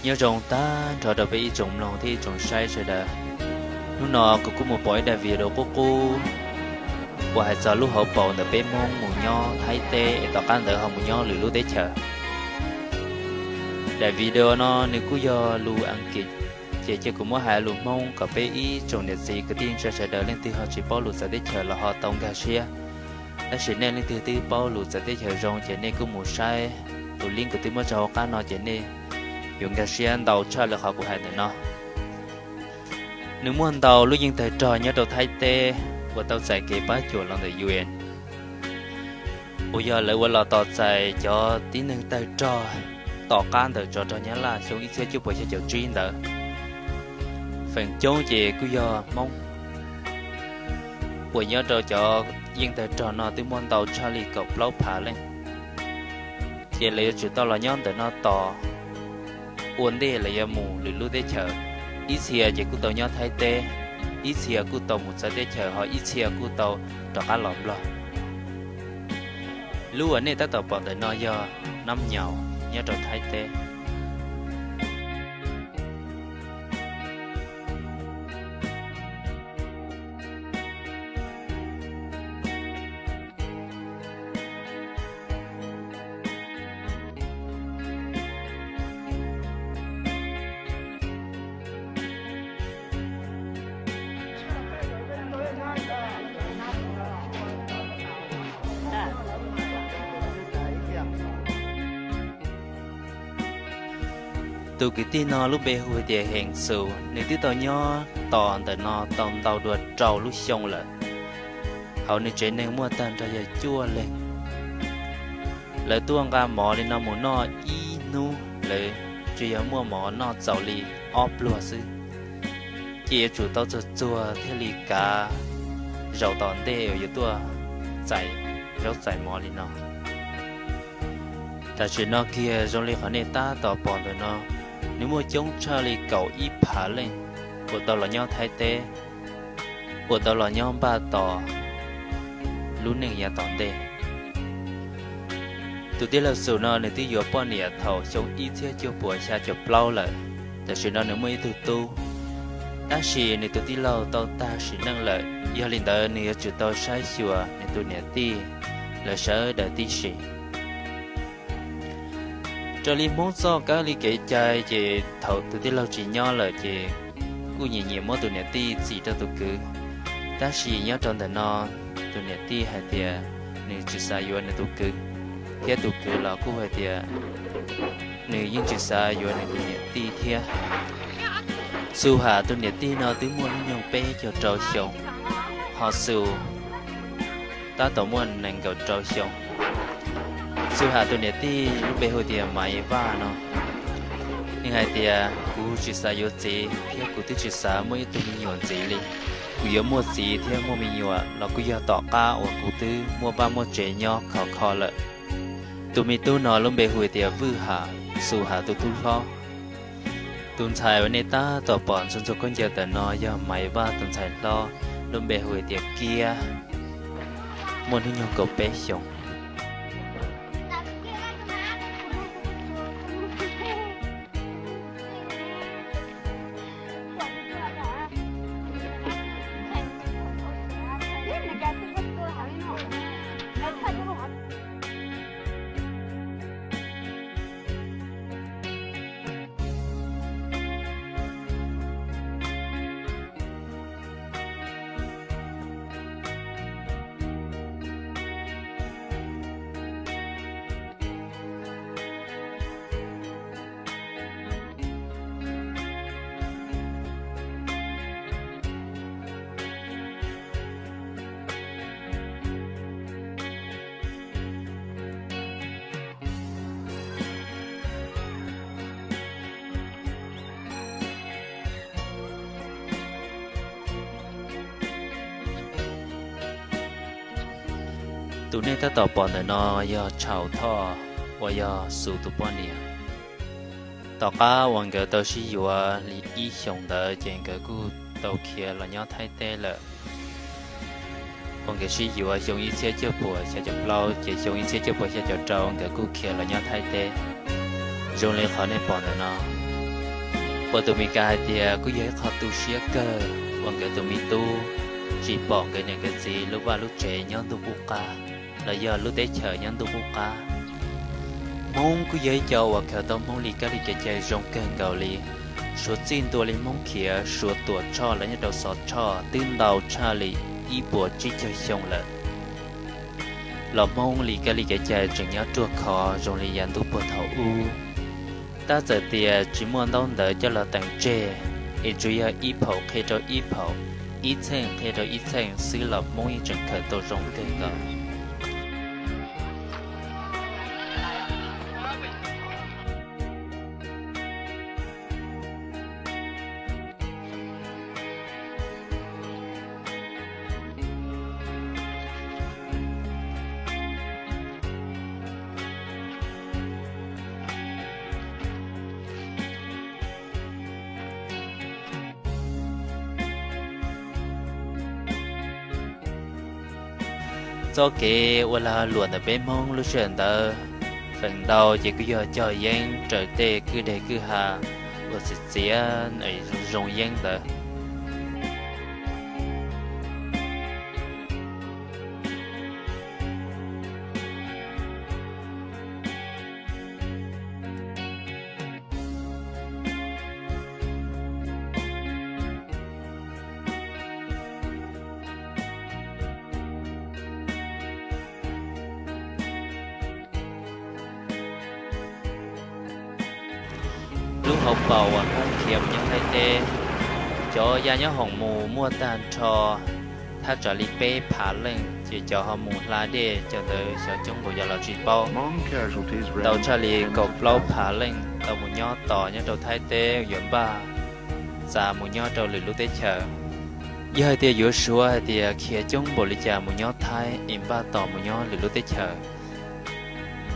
Nyob zoo tag nrho rau peb ib tsoom mloog thiab ib tsoom saib sawv daws. Hnub no kuv kuj mus pom ib daim video qub qub uas hais txog lub hauv paus ntawm peb Hmoob mus nyob Thaib teb es tom qab ntawd ho mus nyob lwm lub teb chaws. Daim video no nws kuj yog lus Askiv, ces cia kuv muab hais lus Hmoob kom peb ib tsoom niam txiv kwv tij neej tsa sawv daws leej twg ho tsis paub lus txawv teb chaws los ho tau nkag siab. Tab sis nej leej twg twb paub lus txawv teb chaws zoo ces nej kuj mus saib tus link kuv twb muab tso hauv qab no ces nej yuav nkag siab ntau tshaj li qhov kuv hais ntawm no. Nws muaj ntau lub yeej tawg rog nyob rau Thaib teb uas tau txais kev pab cuam los ntawm U N, uas yog lawv ua los tos txais cov tib neeg tawg rog tom qab ntawm tsov rog Nyab Laj xyoo ib txhiab cuaj puas xya caum tsib ntawd. Feem coob ces kuj yog Hmoob uas nyob rau cov yeej tawg rog no twb muaj ntau tshaj li kaum plaub phav leej. Ces lawv yuav tsum tau los nyob ntawm no tos ua ntej lawv yuav mus lwm lub teb chaws. Ib txhia ces kuj tau nyob Thaib teb, ib txhia kuj tau mus txawv teb chaws, ho ib txhia kuj tau rov qab los Nplog. Lub uas nej tab tom pom ntawm no yog Nab Nyaus nyob rau Thaib teb. Tus kwv tij no lub npe hu tias Heev Xus, nws twb tau nyob tos ntawm no tau ntau dua rau lub xyoo lawm. Hauv nws tsev neeg muaj tag nrho yog cuaj leeg. Lawv tuaj nqa mov li no mus noj ib hnub lawv tsuas yog muaj mov noj txaus li ob pluag xwb, ces yuav tsum tau txuag txuag thiaj li kav zaum tom ntej uas yuav tuaj txais zaub txais mov li no. Tam sim no kiag zoo li qhov nej tab tom pom ntawm no, nws muaj coob tshaj li kaum ib phav leej uas tau los nyob Thaib teb, uas tau los nyob npaj tos lub neej yav tom ntej. Tus tij laug Xus no nws twb yuav poj niam thaum xyoo ib txhiab cuaj puas xya caum plaub lawm. Tam sim no nws muaj ib tug tub, tab sis nws tus tij laug tau tag sim neej lawm, yog li ntawd nws yuav tsum tau saib xyuas nws tus niam tij lawv sawv daws tib si. Raws li Hmoob txoj kab li kev cai ces thaum tus tij laug tsis nyob lawm ces kuj nyiam nyiam muab tus niam tij txim rau tus kwv. Tab sis nyob rau ntawm no, tus niam tij hais tias nws tsis xav yuav nws tus kwv, thiab tus kwv los kuj hais tias nws yeej tsis xav yuav nws tus niam tij thiab. Xus Ham tus niam tij no twb muaj hnub nyoog peb caug rau xyoo, ho Xus tab tom muaj nees nkaum rau xyoo. Xus Ham tus niam tij lub npe hu tias Maiv Vaj no, nws hais tias kuv tsis xav yuav txiv thiab kuv twb tsis xav muaj ib tug me nyuam ntxiv li. Kuv yuav muaj txiv thiab muaj me nyuam los kuj yog tom qab uas kuv twb muaj vaj muaj tsev nyob khov kho lawm. Tus me tub no lub npe hu tias Vwj Ham, Xus Ham tus tub hlob. Tus ntxhais uas nej tab tom pom ntxhua ntxhua khaub ncaws ntawm no yog Maiv Vaj tus ntxhais hlob, lub npe hu tias Kiab, muaj hnub nyoog kaum peb xyoos. Tus nej tab tom pom ntawm no yog Tshau Thoj, uas yog Xus tus poj niam. Tom qab uas nkawd tau sib yuav li ib xyoos ntawd ces nkawd kuj tau khiav los nyob Thaib teb lawm. Uas nkawd sib yuav xyoo ib txhiab cuaj puas xya caum plaub ces xyoo ib txhiab cuaj puas xya caum rau nkawd kuj khiav los nyob Thaib teb, zoo li qhov nej pom ntawm no. Puas tus Meskas hais tias kuj yog ib qho tu siab kawg uas nkawd tus me tub tsis pom nkawd niam nkawd txiv lub vaj lub tsev nyob ntuj qub qab los yog lub teb chaws nyob ntuj qub qab. Hmoob kuj yog ib co uas khaws tau Hmoob li kab li kev cai zoo kawg nkaus li. Suav txij ntua li Hmoob khiav Suav Tuam Tshoj los nyob rau Xov Tshoj twb ntau tshaj li ib puas tsib caug xyoo lawm, los Hmoob li kab li kev cai tseem nyob ruaj khov zoo li yav ntuj puag thaum ub. Tab txawm tias tsis muaj ntaub ntawv coj los teem tseg, es tsuas yog ib phaum qhia rau ib phaum, ib txheej qhia rau ib txheej xwb los Hmoob yeej tseem khaws tau zoo kawg nkaus. Txoj kev ua lag luam ntawm peb Hmoob lub sij hawm ntawd feem ntau ces kuj yog cog yeeb raws tej kwj deg kwj ha uas txiv txiav zoo yeeb ntawd. Lub hauv paus uas Hmoob khiav mus nyob Thaib teb, cov ya nyob hoom mus muaj tag nrho thaj tsam li peb phav leej, ces cov ho mus hla dej cov ntawd xyov coob npaum yog los tsis paub. Tau tshaj li kaum plaub phav leej tau mus nyob tos nyob rau Thaib teb yuav npaj txav mus nyob rau lwm lub teb chaws. Yog hais tias yuav suav hais tias khiav coob npaum li cas mus nyob Thaib es npaj tos mus nyob lwm lub teb chaws.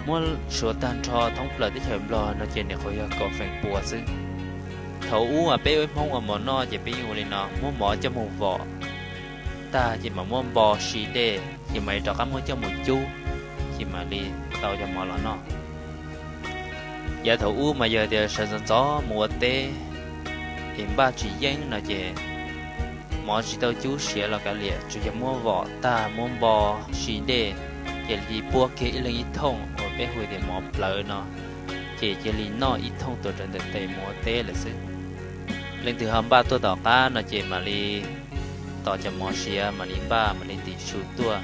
Muab suav tag nrho thoob plaws teb chaws Nplog no ces nws qhuav yog kaum feem pua xwb. Thaum ub uas peb ua Hmoob ua mov noj ces peb yeej ua li no, muab mov coj mus vom tag ces mam muab npo si dej, ces mam li rov qab muab coj mus cub, ces mam li tau cov mov los noj. Yav thaum ub mas yog tias sawv ntxov ntxov mus ua teb es npaj tsis yeeb no ces mov tsis tau cub siav los kav liam, tsuas yog muab vom tag muab npo si dej, ces li puab kiag ib leeg ib thooj uas peb hu tias mov plawv no, ces cia li noj ib thooj tuaj rawv ntawm tes mus ua teb lawm xwb. Leej twg ho npaj tuaj tom qab no ces mam li tos cov mov siav mam li npaj mam li tim su tuaj.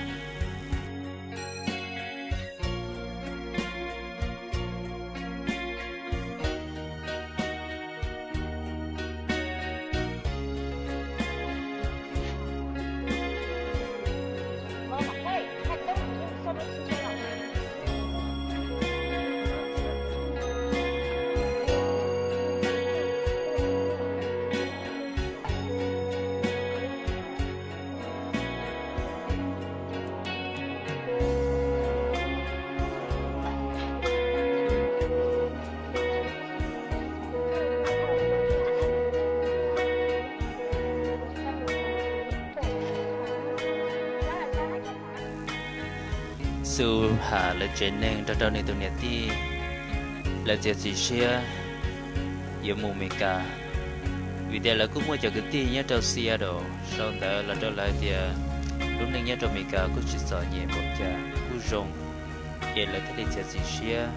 Xu has lawv tsev neeg nrog rau nws tus niam tij, lawv txiav txim siab yuav mus Meskas, vim tias lawv kuj muaj cov kwv tij nyob rau Seattle, sau ntawv los rau lawv tias lub neej nyob rau Meskas kuj tsis txom nyem npaum cas, kuj zoo, ces lawv thiaj li txiav txim siab,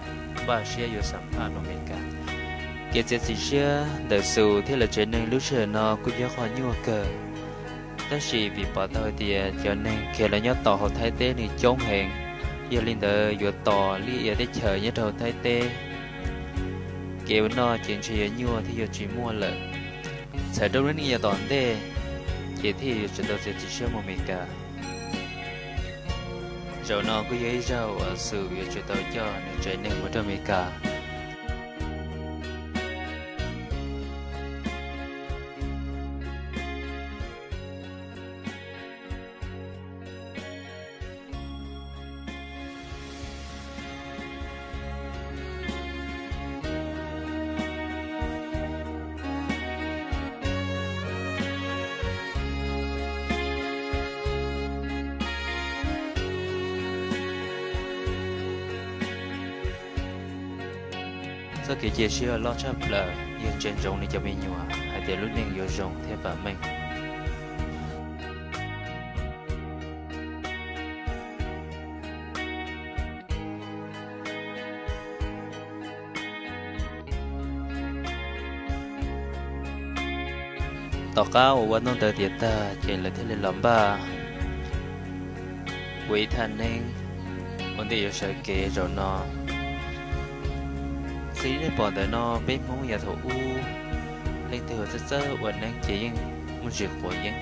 npaj siab yuav xam phaj rau Meskas. Kev txiav txim siab ntawm Xu thiab lawv tsev neeg lub sij hawm no kuj yog qhov nyuaj kawg, tab sis vim pom tau hais tias cov neeg khiav los nyob tos hauv Thaib teb nws coob heev, yog li ntawd yuav tos lub ia teb chaws nyob rau Thaib teb, kev ua noj ces ntshe yuav nyuaj thiab yuav tsis muaj lawm. Txhawm rau lub neej yav tom ntej, ces thiaj yuav tsum tau txiav txim siab mus Meskas. Zaum no kuj yog ib zaug uas Xu yuav tsum tau coj nws tsev neeg mus rau Meskas. Txoj kev cia siab loj tshaj plaws Yeej ntsia ntsoov li cov me nyuam hais tias lub neej yuav zoo thiab vam meej. Tom qab uas ua noj ntawd tiav tag ces lawv thiaj li los npaj ua ib thaj neeb ua ntej yuav sawv kev zaum no. Xws li nej pom ntawm no peb Hmoob yav thaum ub leej twg txawj txawj ua neeb ces yeej muaj ntsis quav yeeb.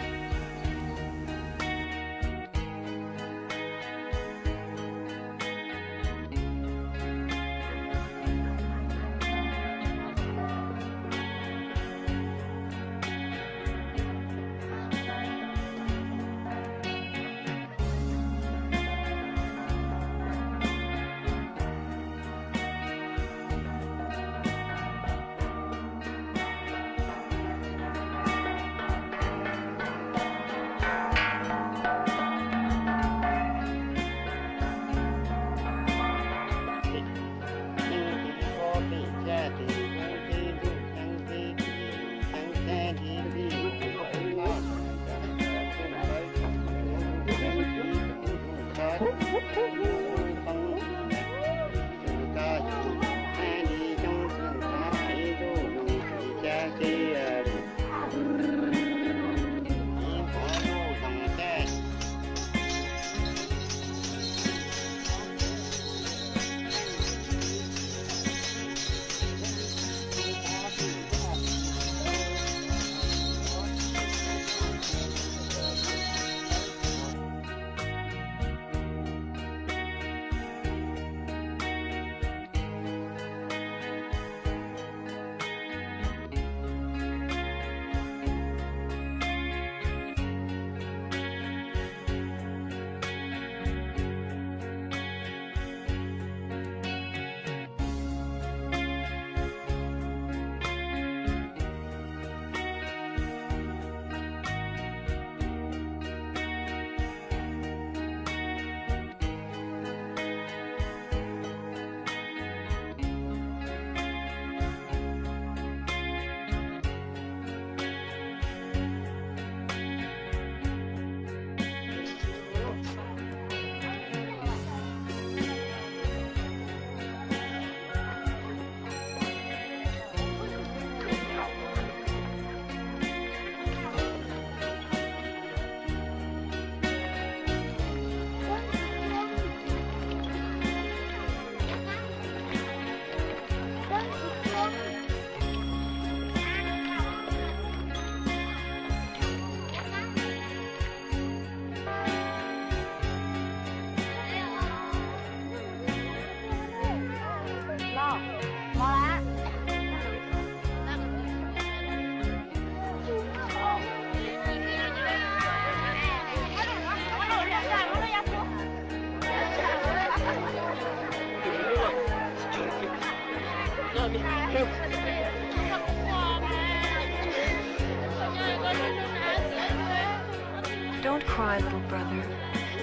Don't cry, little brother.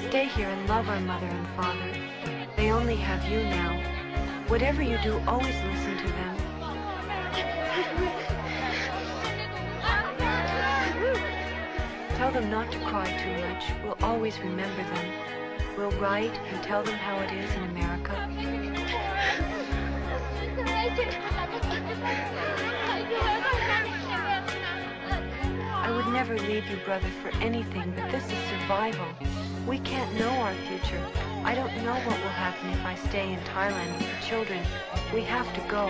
Stay here and love our mother and father. They only have you now. Whatever you do, always listen to them. Tell them not to cry too much. We'll always remember them. We'll write and tell them how it is in America. I would never leave you, brother, for anything, but this is survival. We can't know our future. I don't know what will happen if I stay in Thailand with the children. We have to go.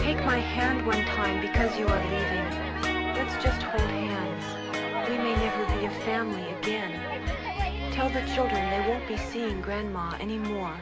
Take my hand one time because you are leaving. Let's just hold hands. We may never be a family again. Tell the children they won't be seeing Grandma anymore.